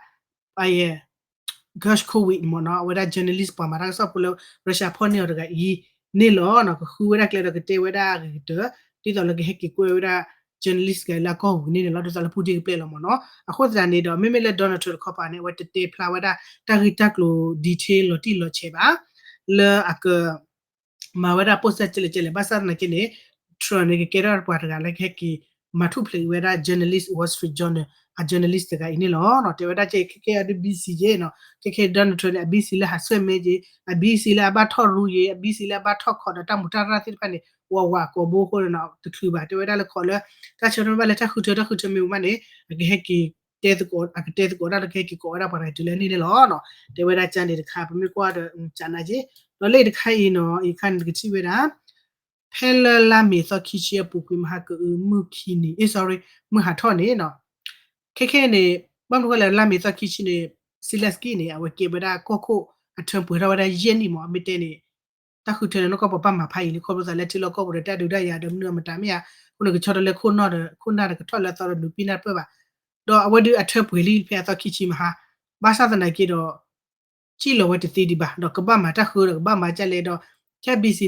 Gershkovich မ့ၢ်နီၤ အဝဲဒၣ် journalist ပှၤမၤတၢ်ကစီၣ်ဖိလၢ Russia ဖီၣ်န့ၢ်အီၤတဂၤအံၤန့ၣ်လီၤနီၤ ကဃုဝဲဒၣ်ကျဲဒီးကတဲဝဲဒၣ်အဂ့ၤကတၢၢ် ဒ်သိးလၢကဟဲက့ၤကွဲဝဲဒၣ် journalist တဂၤလၢအကီၢ်ပူၤန့ၣ်န့ၣ်လီၤ. ဒ်သိးလၢ Putin ကပျဲလီၤမ့ၢ်နီၤ. အဃိသတးန့ၣ်ဒီး မ့မ့ၢ်လၢ Donald Trump တခီပၤန့ၣ် အဝဲတတဲဖျါဝဲဒၣ် တၢ်ဂ့ၢ်တၢ်ကျိၤ detail လီၤတံၢ်လီၤဆဲးဘၣ် လၢအက မၤဝဲဒၣ် post ကဲလဲၣ်ကဲလဲၣ် ဘၣ်ဆၣ်သနာ်က့န့ၣ် Trump န့ၣ် ကကဲထီၣ်ပှၤတဂၤလၢကဟဲက့ၤ မၤထူၣ်ဖျဲးက့ၤဝဲဒၣ် journalist Wall Street Journal အ journalist တဂၤအံၤန့ၣ်လီၤ. တဲဝဲဒၣ်ကဲ ခဲခဲအံၤဒ် busy က့နီၤ. ခဲခဲ Donald Trump န့ၣ် အ busy လၢဟးဆှဲၣ်မဲက့, အ busy လၢအဘၣ်ထီၣ်ရူက့, အ busy လၢအဘၣ်ထီၣ်ခိးဒီးတၢ်မူးတၢ်ရၢ်သ့ၣ်တဖၣ်န့ၣ် ဝးဝးကိးဘိအဃိန့ၣ်နီၤ တချုးဘၣ်. တဲဝဲဒၣ်လၢခိးလၢ တၢ်ဆၢထၢၣ်ဘၣ်လၢတၢ်ဃုထၢတၢ်ဃုထၢမ့ၢ်ဝဲမးန့ၣ် အကဟဲက့ၤ တဲသကိး အကတဲသကိးတၢ်လၢကဟဲက့ၤကိးဝဲဒၣ်ပှၤတဂၤတုၤလၢန့ၣ်န့ၣ်လီၤ. တဲဝဲဒၣ်ကန့ၣ်တခါ ပမ့ၢ်ကွၢ်ဒီး ကနၣ်က့, ဒီးလၢအံၤတခါအံၤနီၤ အံၤတခါန့ၣ် တကထံၣ်ဝဲဒၣ် ဖဲလၢလါမ့ၤသီခံဆံအပူၤကွံာ် မဟါကအု မုၢ်ခံနံၤ အ့ sorry မုၢ်ဟးထီၣ်န့ၣ်နီၤ ခဲခဲန့ၣ် ဘၣ်မနုၤဃိလၢလါမ့ၤသီခံဆံန့ၣ် Zelenskyy န့ၣ် အဝဲကဲဝဲဒၣ်ကီၢ်ခိၣ်အထၢပှဲၤထီၣ်ဝဲဒၣ်ယဲၢ်နံၣ်မး အမ့ၢ်တဲန့ၣ် တၢ်ဃုထၢန့ၣ် နီၢ်ကီၢ်ပှၤဘၣ်မၤဖးယံာ်လံ ခီဖျိသးလၢထံလီၢ်ကီၢ်ပူၤဒီးတၢ်ဒုးတၢ်ယၤဒီးမနုၤအမတၤမ့ၢ်ဧါ, အဃိန့ၣ် ကဆီတလဲခိၣ်နၢ်ဒီး ခိၣ်နၢ်ဒီးကထီၣ်လၢအသီဒီးနုာ်ပံနၢ်တပၢၢ်ဘၣ်. ဒီးအဝဲဒုးအထၢပှဲၤလံဖဲအသီခံဆံမဟါ, ဘၣ်ဆၣ်သနာ်က့ဒီး စံၣ်လီၤဝဲတသ့ဒံးဘၣ်, ဒီးကဘၣ်မၤတၢ်ဃုဒီးကဘၣ်မၤဒ်လဲၣ်ဒီး ထဲ busy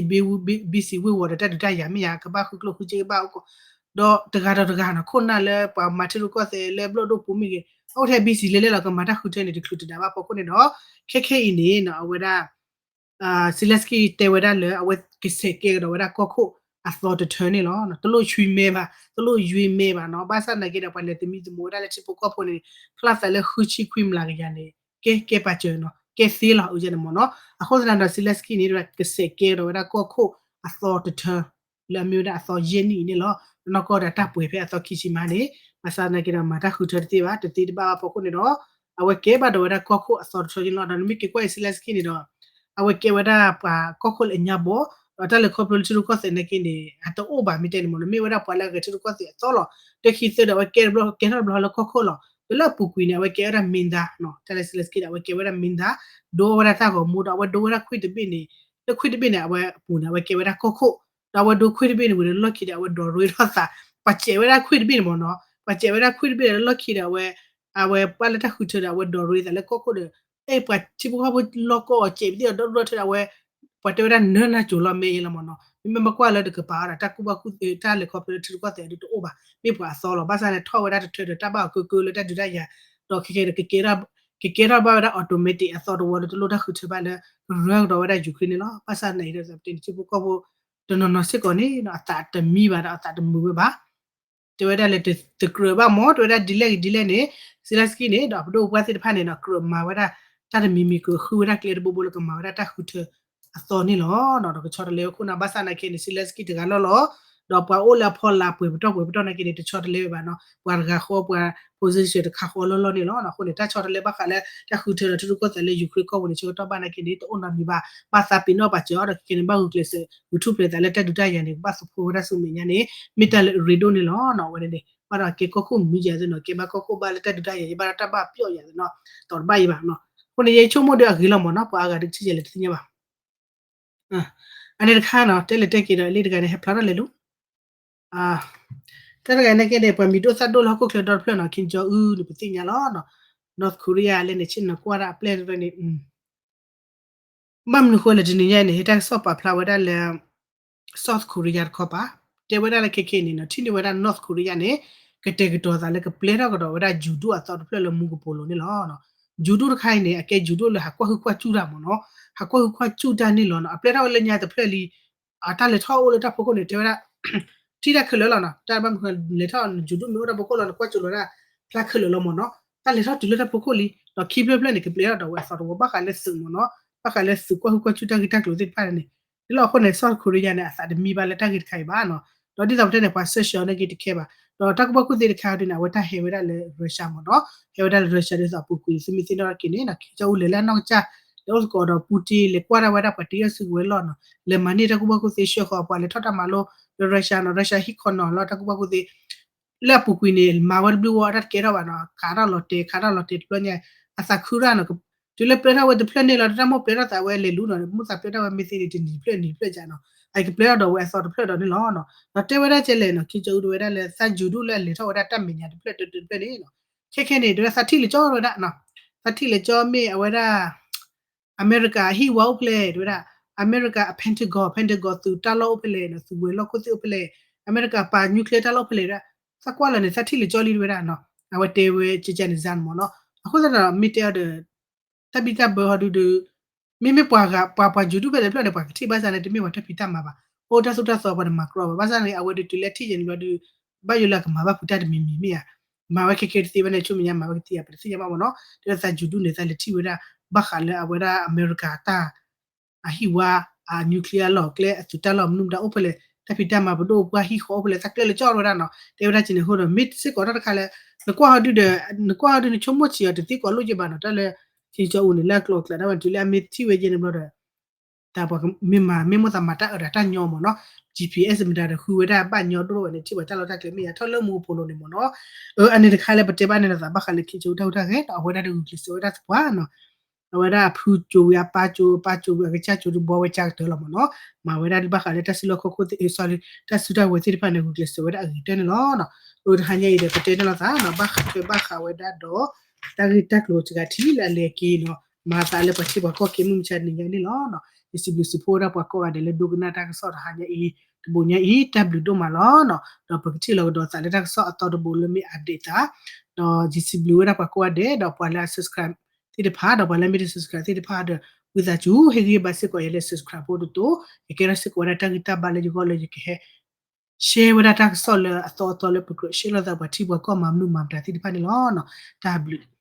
busy ဝ့ၤဝီၤဒီးတၢ်ဒုးတၢ်ယၤမ့ၢ်ဧါ, ကဘၣ်ဃုကျိၣ်ဃုစ့ကဘၣ်အိၣ်ကိး, ဒီးတဂၤဒီးတဂၤနီၤ ခိၣ်နၢ်လၢပှၤမၤထံရူၢ်ကီၢ်သဲးလၢဘျီၣ်ဒိၣ်ပူၤမ့ၢ်ဂ့ၤ, အိၣ်ထဲ busy လဲၤလဲၣ်လီၤ ကမၤတၢ်ဃုထၢန့ၣ် တချုးတဒါဘၣ်ဖီခိၣ်န့ၣ်ဒီး ခဲခဲအံၤန့ၣ်နီၤ အဝဲဒၣ် Zelenskyy တဲဝဲဒၣ်လၢအဝဲကဆဲးကဲကဒီးဝဲဒၣ်ကီၢ်ခိၣ်အသီတထၢန့ၣ်လီၤ. တလိၣ်ဆွံမဲဘၣ်, တလိၣ်ယွံမဲဘၣ်နီၤ, ဘၣ်ဆၣ်သနာ်က့ဒီး ပှၤလဲၤသမံသမိးဝဲဒၣ်လၢထံဖိကီၢ်ဖိန့ၣ် ဖျါသးလၢဃုဆံခွံမျးကယၤန့ၣ် ကဲ ကဲပာ်စၢၤနီၤ, ကဲသ့လီၤ အန့ၣ်မ့ၢ်နီၤ. အဃိသတးဒီး Zelenskyy န့ၣ် ကဆဲးကဲကဒီးဝဲဒၣ်ကီၢ်ခိၣ်အသီတထၢ လၢအမ့ၢ်ဝဲဒၣ်အသီယဲၢ်နံၣ်အံၤန့ၣ်လီၤ. နီၢ်ကီၢ်ဒီးတၢ်ပှဲၤဖဲအသီခံဆံမဟါန့ၣ် ဘၣ်ဆၣ်သနာ်က့ဒီး မၤတၢ်ဃုထၢတသ့ဘၣ်, တသ့တဘၣ်ဘၣ်ဖီခိၣ်န့ၣ်ဒီး အဝဲကဲဘၣ်ဒီးဝဲဒၣ်ကီၢ်ခိၣ်အသီတထၢန့ၣ်လီၤ. ဒီးနမ့ၢ်က့ၤကွၢ်အံၤ Zelenskyy န့ၣ်ဒီး အဝဲကဲဝဲဒၣ်ပှၤကီၢ်ခိၣ်လၢအညါဘီ, ဒီးတၢ်လဲၤခီဖျိလၢထံရူၢ်ကီၢ်သဲးနာ်က့န့ၣ် အတအိၣ်ဘၣ်မ့ၢ်တဲန့ၣ်မ့ၢ်နီၤ, မ့ၢ်ဝဲဒၣ်ပှၤလၢအဂဲၤထံရူၢ်ကီၢ်သဲးအသီလီၤ. တခံသၢဒီး အဝဲကဲတဘျီ ကဲထီၣ်တဘျီလၢကီၢ်ခိၣ်လီၤ. ဒီးလၢအပူၤကွံာ်န့ၣ် အဝဲကဲဝဲဒၣ်မ့ၢ်ဒါနီၤ, တၢ်လၢ Zelenskyy န့ၣ် အဝဲကဲဝဲဒၣ်မ့ၢ်ဒါ, ဒိဝဲဒၣ်တၢ်ဂီၤမူဒီး အဝဲဒိဝဲဒၣ်ခွံၣ်တဘ့ၣ်န့ၣ်, လၢခွံၣ်တဘ့ၣ်န့ၣ် အဝဲအပူၤန့ၣ် အဝဲကဲဝဲဒၣ်ကီၢ်ခိၣ်, ဒီးအဝဲဒိခွံၣ်တဘ့ၣ်န့ၣ်ဝံၤဒီးလီၢ်ခံဒီး အဝဲဒိးရ့ထီၣ်သး, ပှၤစဲးဝဲဒၣ်ခွံၣ်တဘ့ၣ်န့ၣ်မ့ၢ်နီၤ, ပှၤစဲးဝဲဒၣ်ခွံၣ်တဘ့ၣ်ဒီးလီၢ်ခံဒီး အဝဲ အဝဲပှၤလၢတၢ်ဃုထၢဒီး အဝဲဒိးရ့သးလၢကီၢ်ခိၣ်ဒီး အဲ ပှၤထံဖိကီၢ်ဖိလီၢ်ကီၢ်အီၤစဲးဝဲဒၣ်ဒီဒူၣ်ဒီထၢဒီး အဝဲ ပှၤတဲဝဲဒၣ်နၢနၢကၠိၤလီၤမ့ၢ်အံၤလီၤမ့ၢ်နီၤ. မ့မ့ၢ်မ့ၢ်ကွၢ်လၢတကပၤဒီး တၢ်ကူၣ်ဘၣ်ကူၣ်သ့ တၢ်လဲၤခီဖျိလၢထံရူၢ်ကီၢ်သဲးဒ်တအိၣ်ဘၣ်, မ့ၢ်ပှၤအသီလီၤ. ဘၣ်ဆၣ်န့ၣ် ထီၣ်ဝဲဒၣ်တထၢဒီးတၢ်ဘၣ်အီၤကၢကၢလၢတၢ်ဒုးတၢ်ယၤ, ဒီးခဲခဲဒီး ကကဲထီၣ်ဘၣ်ဝဲဒၣ် automatic အသီတဝီဒီး တလိၣ်တၢ်ဃုထၢဘၣ်လၢ ကရၢကဒီးဝဲဒၣ် Ukraine န့ၣ်လီၤ. ဘၣ်ဆၣ်သနာ်က့ဒီး ပတဲန့ၣ် ထံဖိကီၢ်ဖိတနီၤနီၤစ့ၢ်ကီးန့ၣ် အသးတမံဘၣ်ဒီး အသးတမုာ်ဝဲဘၣ် တဲဝဲဒၣ်လၢတကြၢးဘၣ်မ့ၢ် တဲဝဲဒၣ်ဒ်လဲၣ်ဂ့ၤဒ်လဲၣ်န့ၣ် Zelenskyy န့ၣ် ဒီးပဒိၣ်ပပှၢ်သ့ၣ်တဖၣ်န့ၣ်ဒီး ကြၢးမၤဝဲဒၣ်တၢ်တမံၤမံၤ ကြၢးဃုဝဲဒၣ်ကျဲတဘိဘိလၢကမၤဝဲဒၣ်တၢ်ဃုထၢအသီန့ၣ်လီၤ. ဒီးကဆီတလဲဝဲခိၣ်နၢ် ဘၣ်ဆၣ်သနာ်က့န့ၣ် Zelenskyy တဂၤလီၢ်လီၤ, ဒီးပှၤအိၣ်လၢအဖီလာ်ပှဲၤပတီၢ်ပှဲၤပတီၢ်နာ်က့န့ၣ် တဆီတလဲဝဲဘၣ်နီၤ, ပှၤတဂၤဃီပှၤ position တခါဃီလီၢ်လီၢ်န့ၣ်လီၤ. အဃိန့ၣ် တၢ်ဆီတလဲဘၣ်ဃးလၢတၢ်ဃုထၢဒီးထံရူၢ်ကီၢ်သဲးလၢ Ukraine ကီၢ်ပူၤန့ၣ် ဆၢကတီၢ်ဘၣ်နာ်က့န့ၣ် တအိၣ်နီတမံၤဘၣ်, ဘၣ်သးပ့ၤနီၣ်ပာ်စၢၤအီၤဒီးခဲခဲန့ၣ် ဘၣ်ဂုာ်ကျဲးစၢး ဂုာ်ထူၣ်ဖျဲးသးလၢတၢ်ဒုးတၢ်ယၤန့ၣ် ကဘၣ်သဖှိဝဲဒၣ်ဆူမဲာ်ညါန့ၣ် မ့ၢ်တၢ်လၢအရ့ဒိၣ်န့ၣ်လီၤ. အဝဲန့ၣ်န့ၣ် ဘၣ်ဒီးကဲကီၢ်ခိၣ်မုာ်ယၤသ့ၣ်နီၤ, ကဲဘၣ်ကီၢ်ခိၣ်ဘၣ်လၢတၢ်ဒုးတၢ်ယၤ ယဘၣ်ဒီးတၢ်ဘၣ်ပျီၣ်ယၤသ့ၣ်နီၤ, တီၤတဘၣ်အံၤဘၣ်နီၤ. အဃိန့ၣ် ယဆိကမိၣ်ဒီးအဂ့ၤလီၤမ့ၢ်နီၤ, ပှၤအါဂၤဒုးကထံၣ်ယၤလဲၣ်တသ့ၣ်ညါဘၣ်. အန့ၣ်တခါနီၤ တဲလဲၤတဲက့ၤဒီးလၢတဂၤန့ၣ် ဟဲဖျါထီၣ်လဲၤလူၤ တၢ်တဂၤန့ၣ်က့န့ၣ် ပှၤမံၤဒိၣ်သၣ်ဒိၣ်လၢဟီၣ်ခိၣ်ချၢဒီတဖျၢၣ်နီၤ Kim Jong Un န့ၣ် ပသ့ၣ်ညါလီၤ. North Korea လဲၣ်န့ၣ် ဆ့ၣ်နီၤကွၢ်တၢ်အပျဲၢ်တဖျၢၣ်န့ၣ် ဘၣ်မနုၤဃိလဲၣ်တနံၤညါန့ၣ် ဟဲတၢ်ကစီၣ်ပာ်ဖျါဝဲဒၣ်လၢ South Korea တခီပၤ တဲဝဲဒၣ်လၢခဲခဲအံၤန့ၣ်နီၤ ထံၣ်န့ၢ်ဝဲဒၣ် North Korea န့ၣ် ကတဲာ်ကတီၤသးလၢကပျဲထီၣ်ကဒီးဝဲဒၣ် ယူၤဒိၣ်အသီတဖျၢၣ်လၢမူကပိာ်လိၤန့ၣ်လီၤ. ယူၤဒိၣ်တခါအံၤန့ၣ် အကဲယူၤဒိၣ်လၢဟးကွၢ်ဟုၣ်ကွၢ်စူၣ်တၢ်မ့ၢ်နီၤ, ဟးကွၢ်ဟုၣ်ကွၢ်စူၣ်တၢ်န့ၣ်လီၤနီၤ. အပျဲထီၣ်ဝဲလၢညါတဖျၢၣ်လံ အတၢ်လဲၤထီၣ်အိၣ်လၢတၢ်ဖီခိၣ်န့ၣ် တဲဝဲဒၣ် ထံၣ်တၢ်ခဲလၢာ်လီၤနီၤ, တၢ်ဘၣ်မနုၤလဲၤထီၣ်ယူၤဒိၣ်မ့ၢ်အိၣ်တၢ်ဖီခိၣ်လီၤ နကွၢ်ကၠိၤလီၤဒၣ် ဖျါခဲလၢာ်လီၤမ့ၢ်နီၤ. တၢ်လဲၤထီၣ်တုၤလၢတၢ်ဖီခိၣ်လံ ဒီးခံဖျၢၣ်ဖျၢၣ်န့ၣ် ကပျဲထီၣ်ဒီးဝဲအသီတဝီ ဘၣ်ဃးလၢသုးမ့ၢ်နီၤ, ဘၣ်ဃးလၢသုးကွၢ်ဟုၣ်ကွၢ်စူၣ်တၢ်ဂ့ၢ်တၢ်ကျိၤသ့ၣ်တဖၣ်န့ၣ် ဒ်လီၤအဃိန့ၣ် South Korea န့ၣ် အသးတမံဘၣ်လၢတၢ်ဂ့ၢ်တခါအံၤဘၣ်နီၤ. ဒီးဒ်သိးပတဲန့ၣ် ပှၤ search အီၤနာ်က့တခဲဘၣ်. ဒီးတၢ်ကူၣ်ဘၣ်ကူၣ်သ့တခါဒ်န့ၣ် အဝဲတၢ်ဟဲဝဲဒၣ်လၢ Russia မ့ၢ်နီၤ, ဟဲဝဲဒၣ်လၢ Russia ဒ်သိးအပူၤကွံာ် သုမ့ၢ်သ့ၣ်နီၣ်ထီၣ်က့ၤန့ၣ်နီၤ Kim Jong Un လဲၤလၢအနီၢ်ကစၢ် လဲၤအိၣ်သကိးဒီး Putin လဲၤကွၢ်ဒၣ်ဝဲဒၣ်ပှၤတ့အီၣ်စုကဝဲၤလီၢ်နီၤ, လဲၤမၤန့ၢ်တၢ်ကူၣ်ဘၣ်ကူၣ်သ့ ဆှၢဃီၤပှၤလဲၤထီၣ်တၢ်မၤလိလၢ Russia နီၤ, Russia ဟံၣ်ခီနီၤလီၤ တၢ်ကူၣ်ဘၣ်ကူၣ်သ့ လၢအပူၤကွံာ်န့ၣ် မၤဝဲတဘျုးဝဲ တၢ်တကဲထီၣ်ဘၣ်နီၤ, ခးထီၣ်လီၤတဲာ် ခးထီၣ်လီၤတဲာ်တဘျီညါ အသးခုရၣ်နီၤ, တုၤလၢပျဲထီၣ်ဝဲတဖျၢၣ်န့ၣ်လီၤ တၢ်မိၣ်ပျဲထီၣ်သးဝဲလဲၤလူၤနီၤ, မိၣ်သးပျဲထီၣ်ဝဲမ့ၢ်သ့န့ၣ် တနံၤတဖျၢၣ်နံၤတဖျၢၣ်ကနီၤ, အကပျဲထီၣ်ဒီးဝဲအသီတဖျၢၣ်ဒီးန့ၣ်လီၤ. ဒီးတဲဝဲဒၣ်ကဲလဲၣ်နီၤ Kim Jong Un တဲဝဲဒၣ်လၢ သးယူၤဒိၣ်လၢအလဲၤထီၣ်ဝဲဒၣ်တၢ်မဲာ်ညါတဖျၢၣ်တဖျၢၣ်န့ၣ်နီၤ, ခဲခဲန့ၣ် တဲဝဲဒၣ်သးထံၣ်လၢကၠီဝဲဒၣ်နီၤ, သးထံၣ်လၢကၠီမ့ၢ်အဝဲဒၣ် အမဲရကၤအဟံၣ်ဝါအိၣ်ဖဲလဲၣ် တဲဝဲဒၣ်, အမဲရကၤအ Pentagon, Pentagon သုးတၢ်လီၢ်အိၣ်ဖဲလဲၣ်နီၤ, သုးဝဲၤလီၢ်ခိၣ်သ့ၣ်အိၣ်ဖဲလဲၣ်, အမဲရကၤပာ် nuclear တၢ်လီၢ်ဖဲလဲၣ်ဒၣ်, သးကွၢ်လၢာ်န့ၣ် သးထံၣ်လၢာ်ကၠီလံတဝဲဒၣ်နီၤ, အဝဲတဲဝဲကကန့ၣ်စၢ်န့ၣ်မ့ၢ်နီၤ, အဃိသတးဒီး မ့ၢ်တဲအီၤဒီး တၢ်ဘံၣ်တၢ်ဘၢဟီဒုဒီး မ့မ့ၢ်ပှၤဂၤ ပှၤပှၤယူၤဒုဖဲလဲၣ်တဖျၢၣ်န့ၣ် ပှၤကထံၣ်ဘၣ်ဆၣ်န့ၣ် တမ့ၢ်ပှၤတၢ်ဖံးတၢ်မၤဘၣ်, အိၣ်တၢ်သိၣ်တၢ်သီပှၤတမၤကြီဘၣ်, ဘၣ်ဆၣ်န့ၣ် အဝဲဒုးတုၤလၢထံၣ်ယဲန့ၣ်ဘျီဒုး ဘၣ်ယိၣ်လၢအကမၤဘၣ်ဖုးတၢ်တမံၤမံၤမ့ၢ်ဧါ, မၤဝဲခဲကဲတသ့ဘၣ်န့ၣ် ဆိမ့ၢ်ညါမၤဝဲကသ့ဧါ ပတသ့ၣ်ညါဘၣ်မ့ၢ်နီၤ, တဲဝဲသးယူၤဒုန့ၣ် သးလဲၤထံၣ်ဝဲဒၣ် ဘၣ်ဃးလၢအဝဲဒၣ်အမဲရကၤတၢ် အဟံၣ်ဝါ အ nuclear လီၢ်ကျဲအသုးတၢ်လီၢ်မနုၤမတၤအိၣ်ဖဲလဲၣ်, တၢ်ဖံးတၢ်မၤပဒိၣ်ပှၢ်ဟံၣ်ဃီအိၣ်ဖဲလဲၣ် သးကျဲလၢာ်ကၠီဝဲဒၣ်နီၤ, တဲဝဲဒၣ်ကန့ၣ်အဃိဒီး မ့ၢ်စ့ၢ်ကီးတၢ်တခါလၢ နကွၢ်ဟီဒုဒီး နကွၢ်ဟီဒု နဆိကမိၣ်ဆံးအီၤတသ့ကိးလိၣ်က့ဘၣ်နီၤ, တၢ်လၢ ကၠီအူန့ၣ် လၢအကျိၤအကျဲဒၣ်ဝဲတုၤလၢအမ့ၢ်ထံၣ်ဝဲယဲန့ၣ်ဘျီဒီး တၢ်ပှၤမ့ၢ်မၤ မ့ၢ်မိၣ်သးမၤတၢ်အၢၣ်ဒီးတၢ်ညီမ့ၢ်နီၤ, GPS မတၤဒီးဃုဝဲဒၣ်ဘၣ်ညီဒိၣ်ဝဲန့ၣ် ထံၣ်ပှၤတၢ်လီၢ်တၢ်ကျဲမ့ၢ်ယါထီၣ်လၢမူဖိလိၤန့ၣ်မ့ၢ်နီၤ, အၢ အန့ၣ်တခါလၢပတဲဘၣ်န့ၣ်ဒီးသးဘၣ်ဃးလၢ ခ့ကၠိ တၢ်ဟူးတၢ်ဂဲၤဒီး အဝဲဒၣ်တဂုာ်ကျဲးစၢးဝဲဒၣ်သပှၢ်နီၤ, အဝဲဒၣ်အဖုကၠိဝံၤအပၢ်ကၠိ အပၢ်ကၠိဝံၤအကစၢ်ကၠိဒုးဘှီဝဲကၠၢကတၢၢ်လီၤမ့ၢ်နီၤ, မၤဝဲဒၣ်ဒ်ဘၣ်ဃးလၢတၢ်စုလီၢ်ခီၣ်ခိၣ်သ့ၣ် sorry တၢ်စုတၢ်ဝဲၤသ့ၣ်တဖၣ်န့ၣ် ဂုာ်ကျဲးစၢးဝဲဒၣ်အဂ့ၤကတၢၢ်န့ၣ်လီၤ. အၢ တဟါညါအံၤဒီး ပတဲန့ၣ်လိာ်သးနီၤ ဘၣ်ဃးထွဲဘၣ်ဃးဝဲဒၣ်ဒီး တၢ်ဂ့ၢ်တၢ်ကျိၤတဂၤထံၣ်လၢအလဲၤက့ၤနီၤ မၤသးလၢပှၤထံပှၤကီၢ်က့ၤမုၢ်မဆါတနံၤညါန့ၣ်လီၤ. ယစံးဘျုးစံးဖှိၣ်ဝဲဒၣ်ပှၤကိးဂၤဒဲးလၢဒိကနၣ်တၢ်ကစီၣ်တဟါညါအံၤ တဘိညါအံၤ တၢ်ဘျုးဒိၣ်မးလီၤ. ဒီးပကထံၣ်လီၤကဒီးသးလၢတၢ်ကစီၣ်အသီတဘိလၢမ့ၢ် update သး ဒီးယစံးဘျုးဝဲဒၣ်ပှၤကိးဂၤဒဲး ဒီးပှၤလၢအ subscribe သ့ၣ်တဖၣ် ဒီးပှၤလၢမ့ၢ်တ subscribe သ့ၣ်တဖၣ်ဒီး ဝံသးစူၤ ဟ့ၣ်ဂံၢ်ဟ့ၣ်ဘါစ့ၢ်ကီးယၤလၢ subscribe ဖိတတိၤ ယကဲထီၣ်စ့ၢ်ကီးဝဲဒၣ်တၢ်ဂံၢ်တၢ်ဘါလၢယဂီၢ်လၢယကဟဲ share ဝဲဒၣ်တၢ်ကစီၣ်လၢအသီအသီလၢပကြၢး share လိာ်သးပှၤထံပှၤကီၢ်မၤမနုၤမၤမတၤသ့ၣ်တဖၣ်န့ၣ်လီၤ. တၢ်ဘျုး